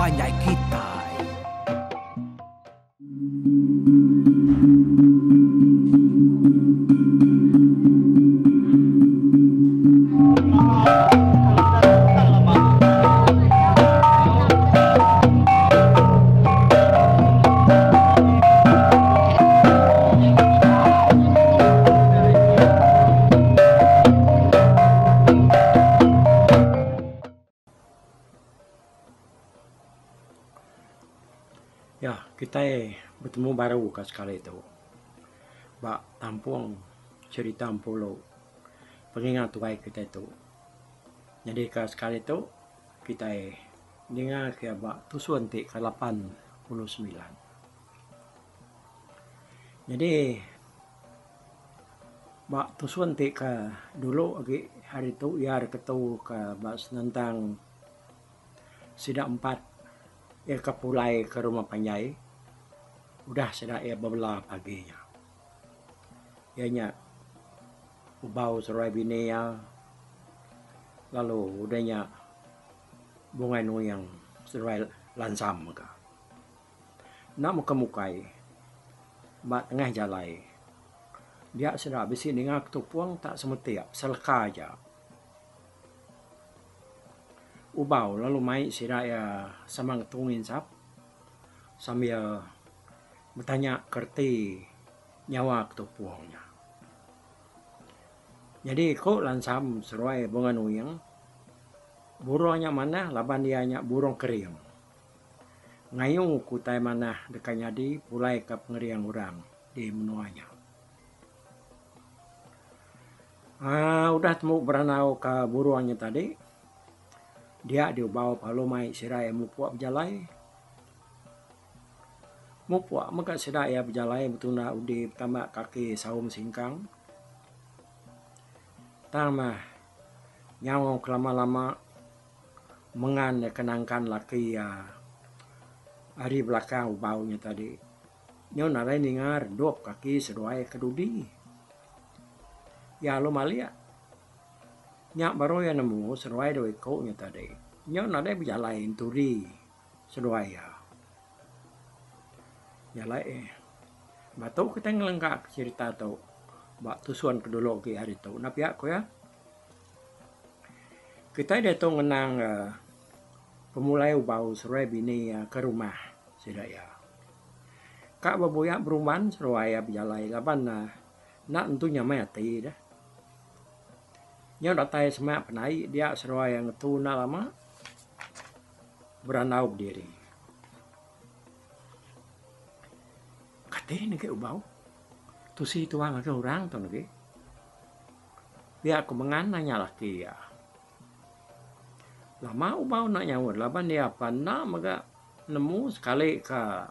panjai kitai. Ya, kitai betemu baru ka sekali tu ba tampung cherita Empulu pengingat tuai kitai tu. Nyadi ka sekali tu kitai ninga ke ba tusun ti ke 89. Nyadi ba tusun ti ke dulu agi hari tu iya diketu ka ba senentang sida empat iya ke pulai ke rumah panjai udah sida iya bebela pagi nya. Iya nya ubau seruai bini iya lalu udah nya Bungai Nuing seruai Lansam mega. Enda mukai mukai ba tengah jalai dia sida bisi ninga ketupung tak semetik seleka aja. Ubau lalu mai sida iya sama ngetu nginsap sambil betanya ke reti nyawa ketupung nya. Nyadi ku Lansam seruai Bunga Nuing burung nya manah laban iya nya burung kering. Ngayu ke utai manah deka nyadi pulai ka pengering orang di menua nya. Aaa udah tembu berandau ka burung nya tadi dia diubau lalu mai sida iya mupuk bejalai. Mupuk mega sida iya bejalai betunda udi betamba kaki saum singkang. Tang meh nyau kelama-lama. Mengan iya ke nangkan laki iya ari belakang ubau nya tadi. Nyau nadai ninga redup kaki seduai ke dudi. Iya lalu malik. Nya baru iya nemu seduai dua iku nya tadi. Nyau nadai bejalai entudi seduai iya. Nya alai ba tu kitai ngelengka ke cherita tu ba tusun ke dulu agi hari tu. Enda pia ku iya. Kitai diatu ngenang pemulai ubau seruai bini iya ke rumah sida iya. Ka bebuya berumban seruai iya bejalai laban ne enda nentu nyamai ati deh. Nyau datai semak penai dia seruai iya ngetu enda lama berandau bediri. Kati ne agi ubau tusi tuang ngagai orang tu ne agi. Pia ku Mengan nanya laki iya. Lama ubau enda nyaut laban iya pan enda mega nemu sekali ka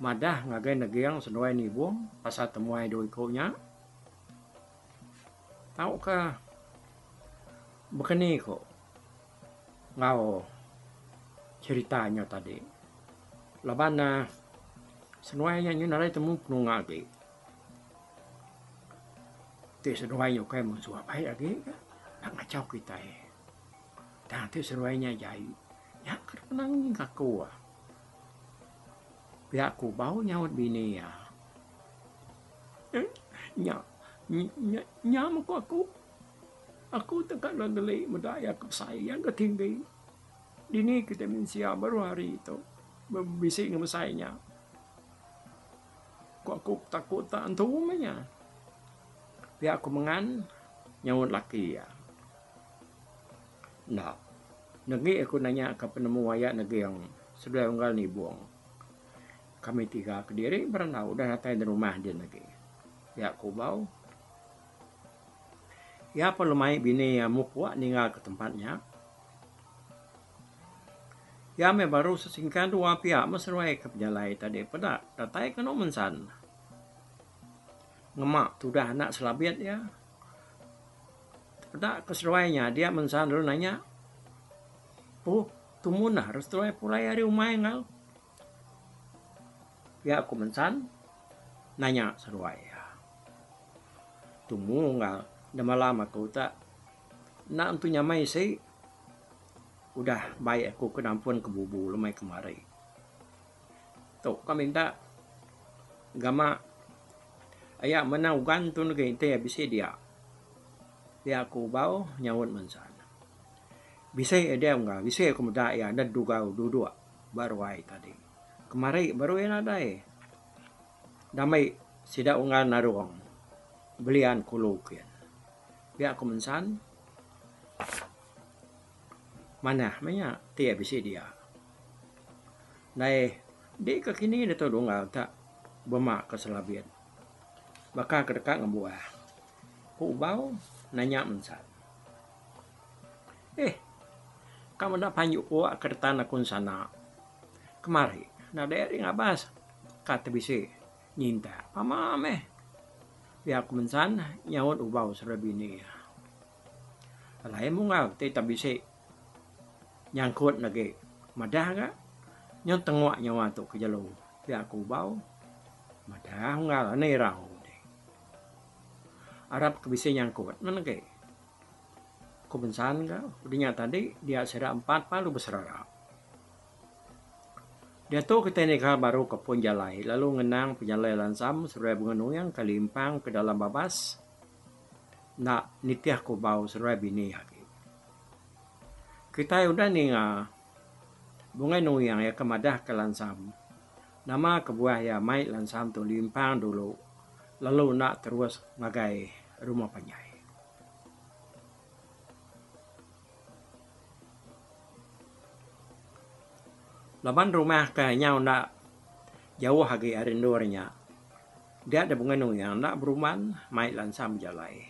madah ngagai Neging seduai Nibong pasal temuai dua iku nya. Tauka baka ni ku enggau cherita nya tadi laban ne seduai nya nyau nadai temu penunga agi. Ti seduai nya ukai munsuh baik agi ka enda ngachau kitai. Tang ti seduai nya jai nya ke penang aku. Pia ku bau nyaut bini iya. Nya nya nya meh ku aku. Aku teka geli meda iya ke besai iya ke tinggi. Dini kitai mensia baru hari tu bisi ngemesai nya. Ku aku takut tak entu meh nya. Pia ku mengan nyaut laki iya. Enda. Negi aku nanya ka penemu aya neging seduai unggal nibung. Kami tiga kediri berandau udah datai di rumah din agi. Pia ku Bau. Iya perlu mai bini iya mupuk ninggal ke tempat nya. Iya meh baru sesingkang dua pia meh seruai ke pejalai tadi peda datai ke anu mensan. Ngema tudah anak selabit iya. Peda ke seruai nya dia mensan lalu nanya, Puh tumu nah re seruai pulai ari umai enggau. Pia ku mensan nanya seruai iya. Tumu enggau demalam aku tak enda entu nyamai isi. Udah bai aku ke nampun ke bubu lemai kemari. Tu ka minta gama aya menang ugan tu negi enti iya bisi dia. Pia ku Ubau nyaut Mensan. Bisi dia unggal bisi aku meda iya enda dugau duduk ba ruai tadi. Kemari baru iya nadai. Dambi sida unggal narung belian kulu kin. Pia ku Mensan. Manah meh nya ti iya bisi dia. Ndai di ke kini ditu dunggal tak bema ke selabit baka ke deka ngembuah, ku Ubau nanya Mensat. Eh ka meda panjuk ke retan aku ensana kemari nadai ari ngabas ka te bisi nyintak pama meh. Pia ku Mensan nyaut Ubau seraya bini iya. Alai munggal ti tak bisi nyangkut lagi madah ga nyau tengok nyawa tu ke jelu pia ku Ubau madah unggal anu irau deh. Arap ke bisi nyangkut meh lagi. Ku Bensan ga udah nya tadi dia sida empat lalu beserara. Diatu kitai nikal baru ke pun jalai lalu ngenang pejalai lansam seruai bunga nuing ke limpang ke dalam babas. Enda nitih ku bau seruai bini agi. Kitai udah ninga Bungai Nuing iya ke madah ke Lansam. Nama kebuah iya mai Lansam tu limpang dulu lalu enda terus ngagai rumah panjai. Laban rumah ke nyau enda jauh agi ari endur nya. Dia deh Bungai Nuyang enda berumban mai lansam bejalai.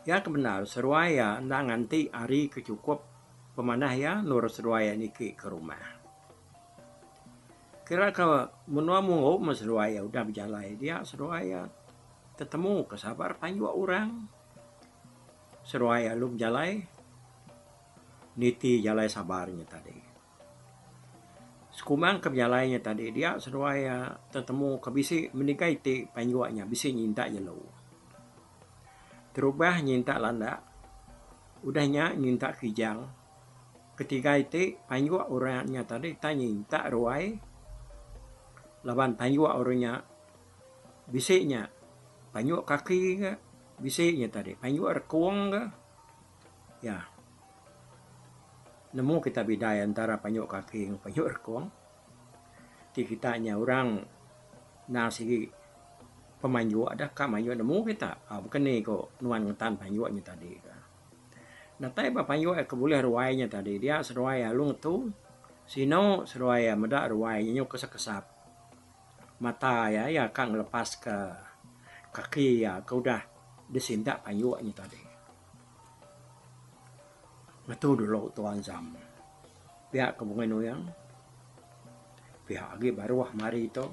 Iya ke bendar seduai iya enda nganti hari ke chukup pemanah iya endur seduai iya niki ke rumah. Kira ke menua munggu meh seduai iya udah bejalai dia seduai iya tetemu ke sabar panjuk orang. Seduai iya lalu bejalai niti jalai sabar nya tadi. Sekumbang ke bejalai nya tadi dia seduai iya tetemu ke bisi meniga iti panjuk nya bisi nyintak jelu. Terubah nyintak landak udah nya nyintak kijang. Ketiga iti panjuk orang nya tadi tai nyintak ruai laban panjuk orang nya bisi nya panjuk kaki ka bisi nya tadi panjuk rekung ka. Ya. Nemu kita bidai antara panjuk kaki enggau panjuk rekung. Ti kita nya orang endang sigi pemanjuk deh ka manjuk nemu kita aaa baka ni ko nuan ngetan panjuk nya tadi ka. Datai ba panjuk ke bulih ruai nya tadi dia seduai lalu ngetu sinu seduai iya meda ruai nya nyau kesap kesap. Mata iya iya ka ngelepas ka kaki iya ke udah disintak panjuk nya tadi. Ngetu dulu Tuan Zam. Pia ke Bungai Nuyang. Pia agi baruh mari tu.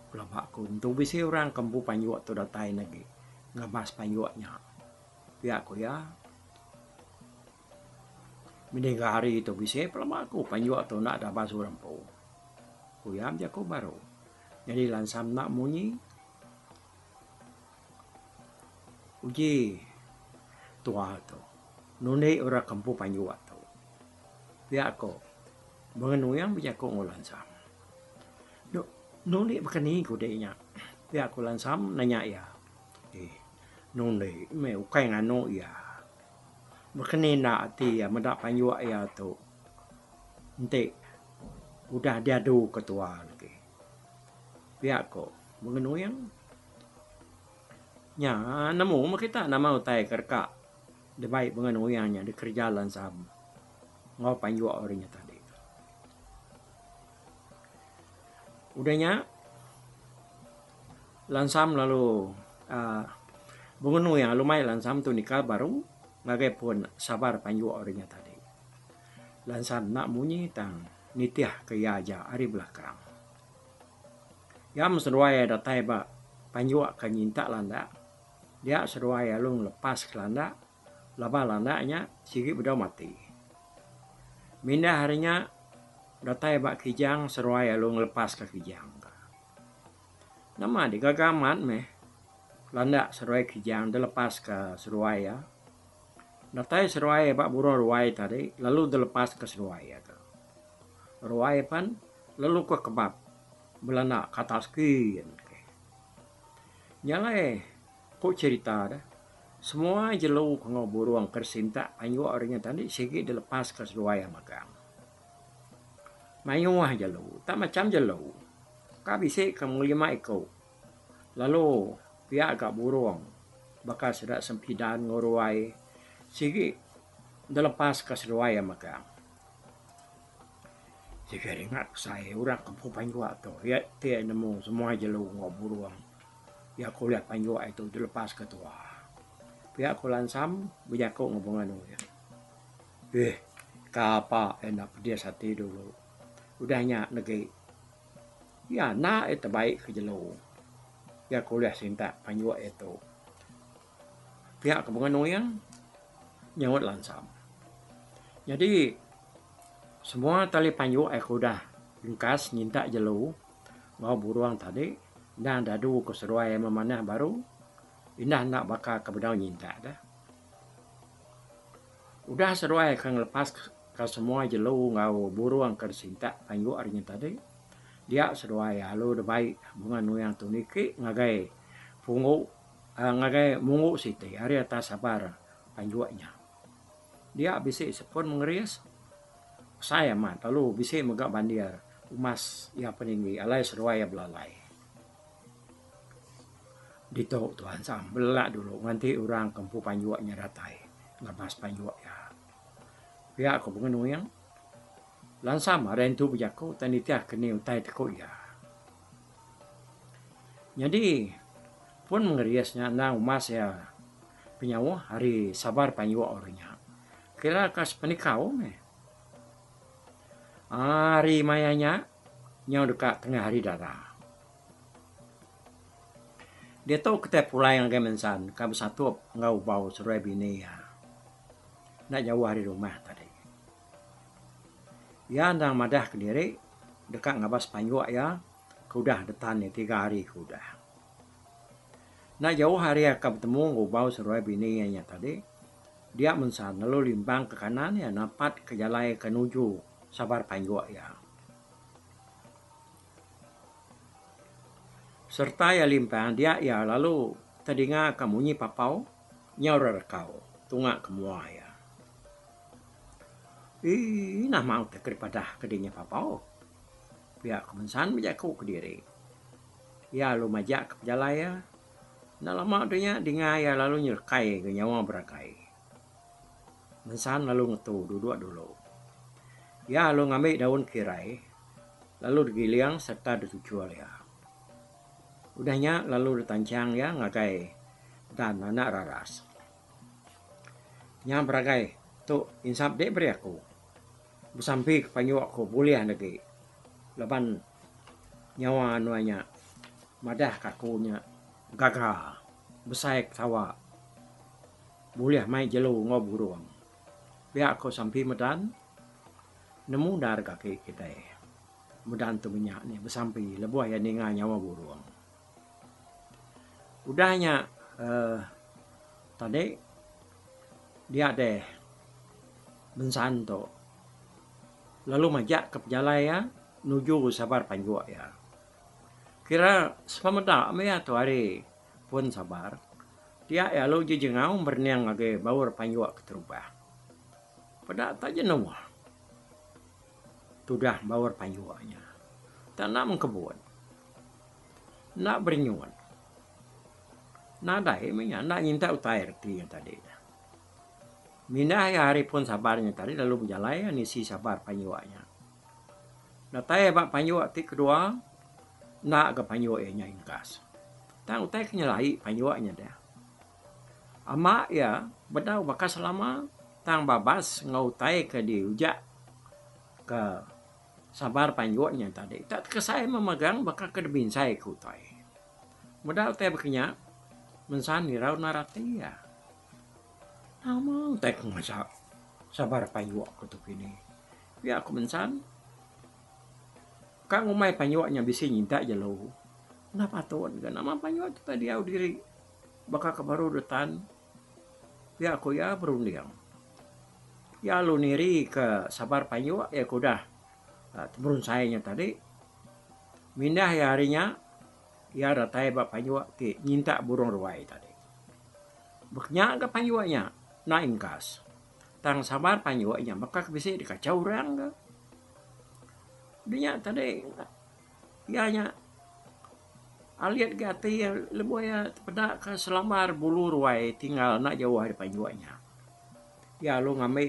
Pelaba ku tentu bisi orang ke empu panjuk tu datai ne agi ngabas panjuk nya. Pia ku iya. Meniga hari tu bisi pelaba ku panjuk tu enda dabas orang empu. Ku iya bejaku baru. Nyadi lansam enda munyi. Uji tua tu nundi orang ke empu panjuk tu. Pia ko Bengenuyang bejaku enggau Lansam. Nundi baka ni ku dek nya? Pia ku Lansam nanya iya. Eh nundi meh ukai nganu iya. Baka ni enda ati iya meda panjuk iya tu enti udah diadu ke tua lagi. Pia ko Bengenuyang. Nya nemu meh kita nama utai ke deka dibai bengan uyang nya dikereja lansam enggau panjuk ari nya tadi. Udah nya lansam lalu uhh bengan uyang lalu mai lansam tu nikal baru ngagai pun sabar panjuk ari nya tadi. Lansam enda munyi tang nitih ke iya aja ari belakang. Jam seduai datai ba panjuk ke nyintak landak, dia seduai lalu ngelepas ke landak laban landak nya sigi bedau mati. Mindah ari nya datai ba kijang seduai lalu ngelepas ke kijang. Nama digaga amat meh landak seduai kijang dilepas ke seduai iya. Datai seduai ba burung ruai tadi lalu dilepaska seduai iya ke. Ruai pan lalu ke kebab belanda ke atas kin. Nya alai ku cherita deh semua jelu ke enggau burung ke disintak panjuk ari nya tadi sigi dilepaska seduai iya magang. Mayuh jelu tak macam jelu ka bisi ke ngelima iku. Lalu pia ga burung baka sida sempidan enggau ruai sigi dilepas ka seduai iya mega. Sigi ringat besai orang ke empu panjuk tu iya ti nemu semua jelu enggau burung iya ke ulih panjuk iya tu dilepas ka tua. Pia ku Lansam bejaku enggau Bunga Nuing. Eeh kapa enda pedis ati dulu udah nya negi. Iya enda iya tebaik ke jelu. Iya ke ulih sintak panjuk iya tu. Pia ke Bunga Nuing nyaut Lansam. Nyadi semua tali panjuk iya ke udah lengkas nyintak jelu enggau burung tadi endang dadu ke seduai iya memanah baru indah enda baka ke bedau nyintak deh. Udah seduai ke ngelepas ka semua jelu enggau burung ke disintak panjuk ari nya tadi, dia seduai alu dibai Bunga Nuing tu niki ngagai punggu uhh ngagai munggu siti ari atas sabar panjuk nya. Dia bisi sepun mengeris besai amat lalu bisi mega bandir umas iya peninggi alai seduai iya belalai. Ditu Tuan Sam belelak dulu nganti orang ke empu panjuk nya datai ngabas panjuk iya. Pia ku Bunga Nuing, Lansam ari antu bejaku tang nitih ke ni utai teku iya. Nyadi pun mengeris nya endang umas iya penyauh ari sabar panjuk orang nya. Kira ka sepenikau meh. Ari maya nya nyau deka tengah hari dara. Diatu kitai pulai ngagai Mensan ka besatup enggau ubau seduai bini iya. Enda jauh ari rumah tadi. Iya endang madah kediri deka ngabas panjuk iya ke udah detan iya tiga hari ke udah. Enda jauh ari iya ka betemu enggau ubau seduai bini iya nya tadi, dia Mensan lalu limpang ke kanan iya napat ke jalai ke nuju sabar panjuk iya. Sereta iya limpang dia iya lalu tedinga ka munyi papau nyau rerekau tunga ke mua iya. Eii nama utai ke dipadah ke dinya papau pia ku Mensan bejaku kediri. Iya lalu majak ke pejalai iya. Enda lama udah nya dinga iya lalu nyelekai ga nyawa beragai. Mensan lalu ngetu duduk dulu. Iya lalu ngambi daun kirai lalu digiling sereta dituchul iya. Udah nya lalu ditanchang iya ngagai dan anak raras. Nya beragai tu insap dik beri aku. Besampi ke panjuk aku bulih agi laban nyawa nuan nya madah ka aku nya gaga besai ketawa. Bulih mai jelu enggau burung. Pia ko sampi medan, nemu endar ga agi kitai. Medan tu menya nih besampi lebuh iya ninga nyawa burung. Udah nya uhh tadi dia deh bensan tu lalu majak ke pejalai iya nuju sabar panjuk iya. Kira semeda meh iya tu ari pun sabar. Dia iya lalu jejengau merening ngagai baur panjuk keterubah. Peda tak jenuh tudah baur panjuk nya. Tak enda mengkebut. Enda berenyut. Nadai meh nya enda nyintak utai reti nya tadi. Mindah iya ari pun sabar nya tadi lalu bejalai iya nisi sabar panjuk nya. Datai ba panjuk ti kedua enda ga panjuk iya nya ingkas. Tang utai ke nyelai panjuk nya deh. Ama iya bedau baka selama tang babas enggau utai ke diujak ke sabar panjuk nya tadi tak tekesai memegang baka ke dibinsai ke utai. Meda utai baka nya mensan irau enda rati iya. Nama utai ke ngasa sabar panjuk ku tu kini. Pia ku mensan. Ka ngumbai panjuk nya bisi nyintak jelu. Enda patut ga nama panjuk tu diau diri baka ke baru retan. Pia ku iya berunding. Iya lalu nirika sabar panjuk iya ke udah teberunsai nya tadi. Mindah iya ari nya, iya datai ba panjuk ti nyintak burung ruai tadi. Baka nya ga panjuk nya enda ingkas. Tang sabar panjuk nya baka ke bisi dikachau orang ga. Udah nya tadi iya nya alit ga ati iya lebuh iya tepeda ka selambar bulu ruai tinggal enda jauh ari panjuk nya. Iya lalu ngambi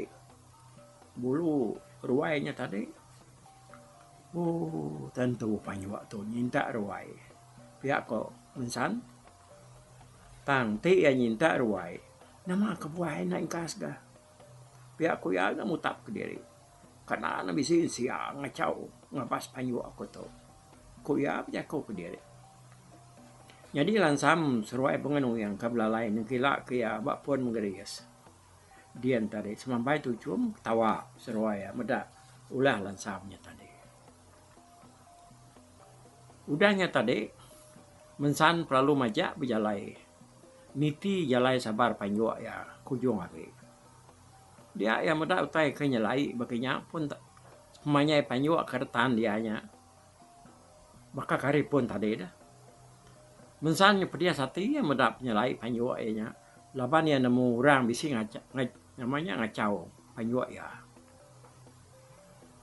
bulu ruai nya tadi ooh tentu panjuk tu nyintak ruai pia ko Mensan. Tang ti iya nyintak ruai nama kebuah iya enda engkas ga. Pia ku iya ga mutap kediri. Kana ne bisi sia ngachau ngabas panjuk aku tu. Ku iya bejaku kediri. Nyadi lansam seruai pengan uyang ke belalai nengkila ke iya ba pun menggeris. Din tadi semampai tuchum ketawa seruai iya meda ulah lansam nya tadi. Udah nya tadi mensan pelalu majak bejalai niti jalai sabar panjuk iya ke ujung agi. Dia iya meda utai ke nyelai baka nya pun sepemanjai panjuk ke retan dia nya. Baka ke hari pun tadi deh. Mensan nya pedis ati iya meda penyelai panjuk iya nya laban iya nemu orang bisi nama nya ngachau panjuk iya.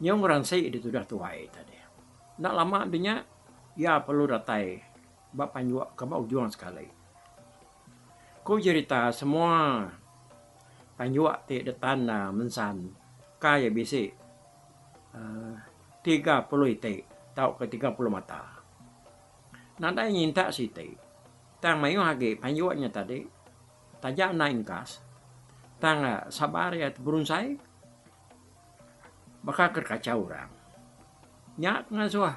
Nyau ngeransi ditudah tuai tadi. Enda lama deh nya iya perlu datai ba panjuk ke ba ujung sekali. Ku jerita semua panjuk ti detan mensan kai iya bisi uhh 30 iti tauka 30 mata. Nadai nyintak siti tang mayuh agi panjuk nya tadi taja enda ingkas tang sabar iya teberunsai baka ke kachau orang. Nya ke ngasuh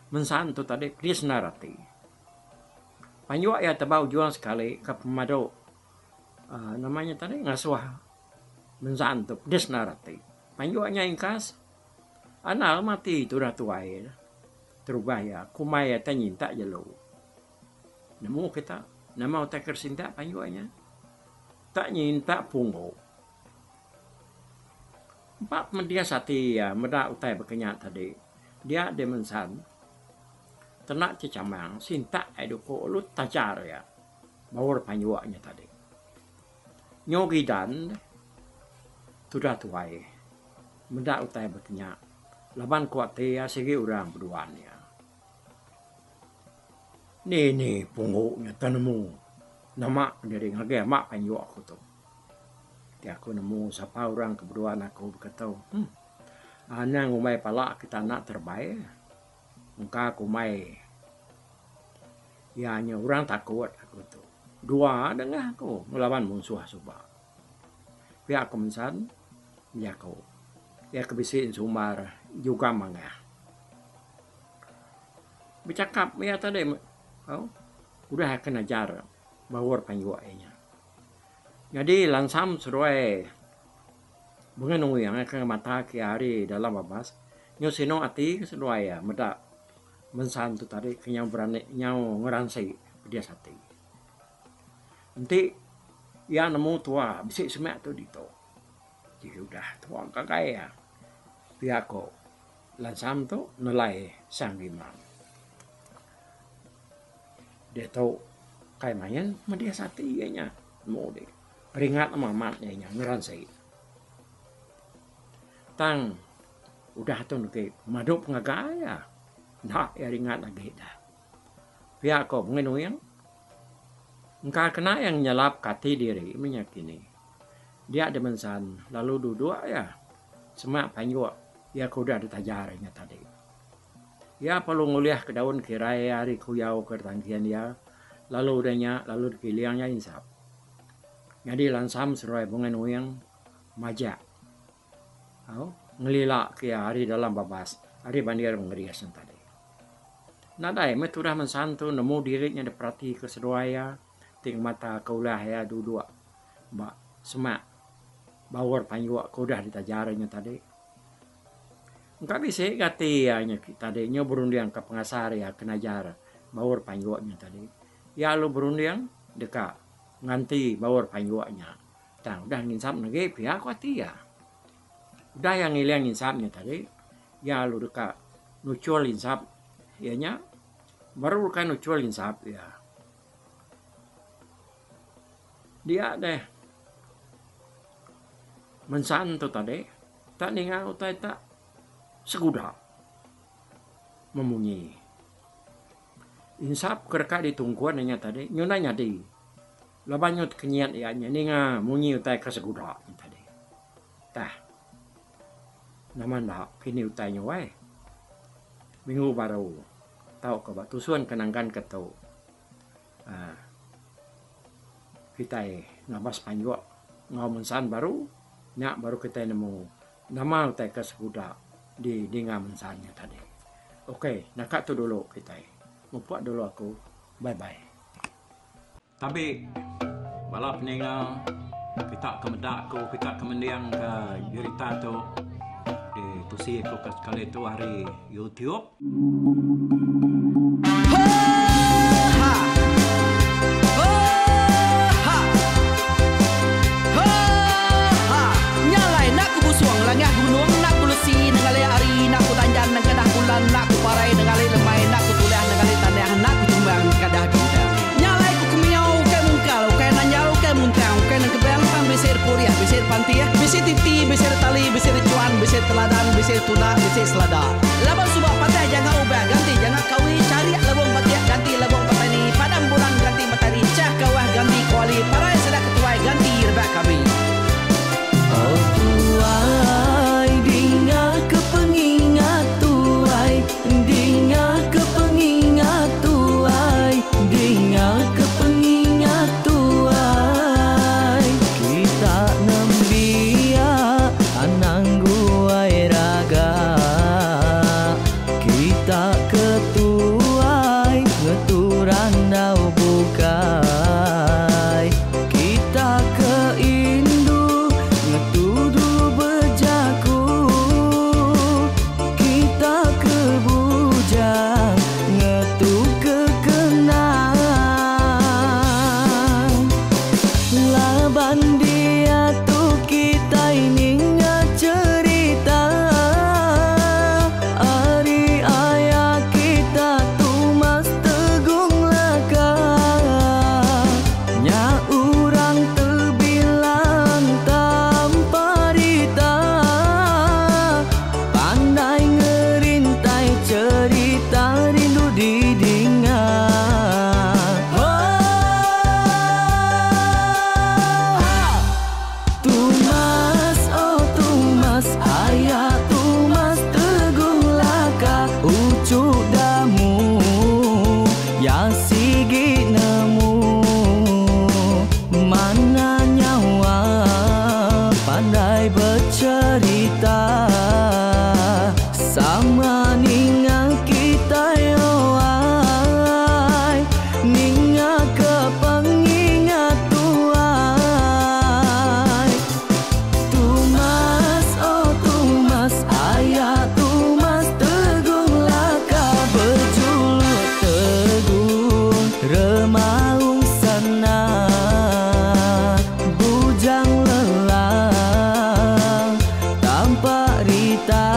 mensan tu tadi pedis endar ati. Panjuk iya tebau ujung sekali ke pemadu uhh nama nya tadi ngasuh mensan tu pedis endar ati. Panjuk nya ingkas andal mati tudah tuai ne terubah iya kumbai iya tai nyintak jelu. Nemu kita nama utai ke disintak panjuk nya tak nyintak punggu. Empa pemedis ati iya meda utai baka nya tadi dia deh mensan tena chechamang sintak ai duku lalu tajar iya baur panjuk nya tadi. Nyu gidan tudah tuai meda utai ba kinya laban ku ati iya sigi orang beduan iya. Ni ni punggu nya tau nemu nama diri ngagai ama panjuk aku tu. Ti aku nemu sapa orang ke beduan aku baka tu huh anang ngumbai pala kita enda terebai. Engka kumbai iya nya orang takut aku tu. Dua dengah aku ngelaban munsuh suba. Pia ku mensan bejaku iya ke bisi ensumbar jugam mangah. Bechakap iya tadi au udah akan ajar baur panjuk iya nya. Nyadi lansam seduai Bengan uyang ke ngemata ke ari dalam babas nyau sinu ati ke seduai iya meda mensan tu tadi ke nyau berani nyau ngeransi pedis ati. Enti iya nemu tua bisi semak tu ditu ti udah tua gagai iya pia ko lansam tu nelai Sang Gimang. Diatu kai main medis ati iya nya nemu dih. Ringat amat iya nya ngeransi. Tang udah tu negi madu pengaga iya enda iya ringat agi dah. Pia ko Bungai Nuing engka kena iya ngenyelap ka ati diri meh nya kini. Dia dimensan lalu duduk iya semak panjuk iya ke udah ditajar iya tadi. Iya perlu ngulih ke daun kirai ari kuyau ke ditangkin iya lalu udah nya lalu dikiling iya insap. Nyadi lansam seruai Bungai Nuing majak au ngelila ke iya ari dalam babas ari bandir mengeris ne tadi. Nadai meh tudah mensan tu nemu diri nya diperati ke seduai iya ti ngemata ke ulah iya duduk ba semak baur panjuk ke udah ditajar inya tadi. Engka bisi ga ati iya nya tadi nyau berunding ke pengasar iya ke najar baur panjuk nya tadi. Iya lalu berunding deka nganti baur panjuk nya. Tang udah nginsap negi pia ku ati iya. Udah iya ngiling insap nya tadi, iya lalu deka nuchul insap iya nya. Baru deka nuchul insap iya. Dia deh mensan tu tadi tak ninga utai tak seguda memunyi. Insap ke deka ditungkun inya tadi nyudah nyadi laban nyu tekenyit iya nya ninga munyi utai ke seguda nya tadi. Tah nama enda kini utai nya weh. Minggu baru tauka ba tusun ke nangkan ke tu uhh kitai ngabas panjuk enggau mensan baru nya baru kitai nemu nama utai ke seguda di dinga mensan nya tadi. Ok naka tu dulu kitai mupuk dulu aku bye bye. Tabi bala peninga kita ke meda aku kita ke mending ke jerita tu di tusi aku ke sekali tu ari YouTube. Laban suba patah janga ubah ganti janga kawi charik lebong batik ganti lebong petani padam bulan ganti matari chah kawah ganti kuali parai sida ketuai ganti rebak kami. Oh tuai dinga ke pengingat tuai dinga ke pengingat tuai dinga ke pengingat tuai kita nembiak anang guai raga kita ke tuai ngetu randau bukai kita ke indu ngetu dulu bejaku kita ke bujang ngetu ke kenang laban diatu kitai ninga cherita ari aya kita Tumas Tegung Laka nya orang tebilang tanpa rita pandai ngerintai cherita rindu didinga. Tumas oh Tumas aya Tumas Tegung Laka uchu damu ya sigi nemu mana nyawa pandai becerita sama ninga kitai oai ninga ke pengingat tuai Tumas oh Tumas aya Tumas Tegung Laka bejuluk Tegung Remaung Sana Bujang Lelang Tampak Rita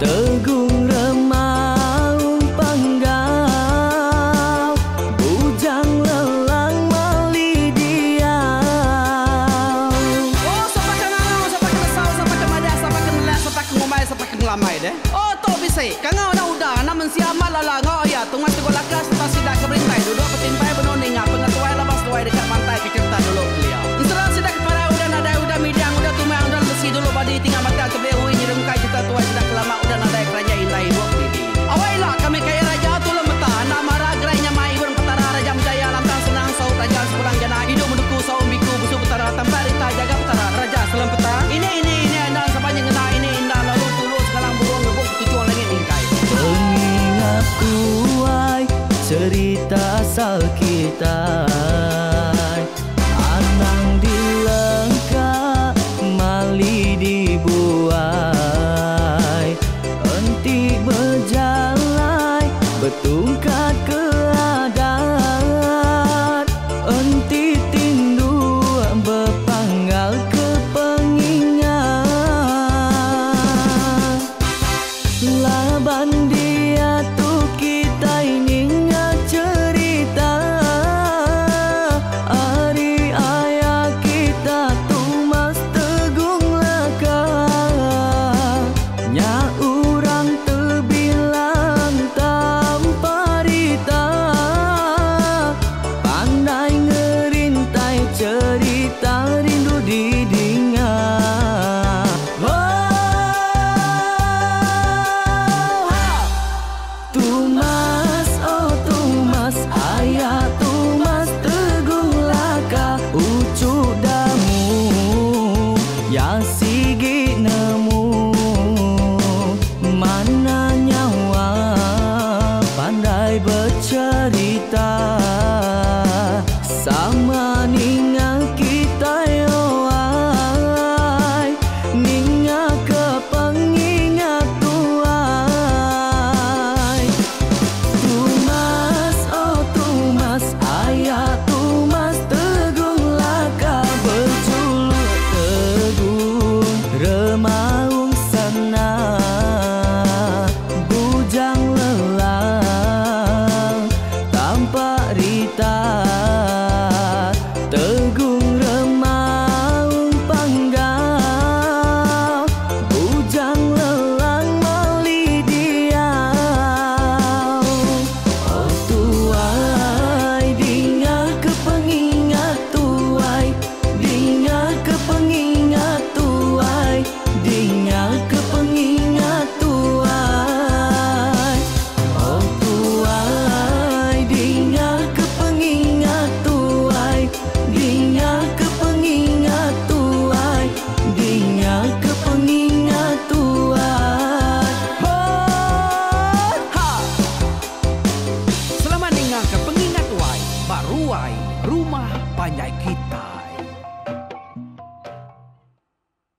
Tegung Remaung Panggau Bujang Lelang Mali Diau. Oh sapa ke ngangau sapa ke nesau sapa ke madah sapa ke nelak sapa ke ngumbai sapa ke ngelamai deh. Oh tu bisi kangau enda udah anak mensia amat lala enggau iya tungai teguh laka sereta sida ke berintai duduk betimpai benung ninga pengetuai laban seduai deka mantai ke cherita dulu kelia. Ensera sida ke parai udah nadai udah midang udah tumang udah lesi dulu badi tinggal matang tebeli ui nyerungkai cherita tuai sida ke lama udah nadai keranjai indai ibup didi. Awai ila kami kaya raja tulung meta anak mara gerai nyamai ibun petara raja menjaya lantang senang saut raja sepulang jana idup menuku saum biku busu petara tampak rita jaga petara raja selempeta ini ini ini endang sapa nyengena ini indah lalu tulu sekalang burung ngebuk ketuchung langit mingkai. Pengingat tuai cherita asal kitai anang dilengka mali dibuai enti bejalai betungkat ke adat enti tinduk bepanggal ke pengingat. Ya.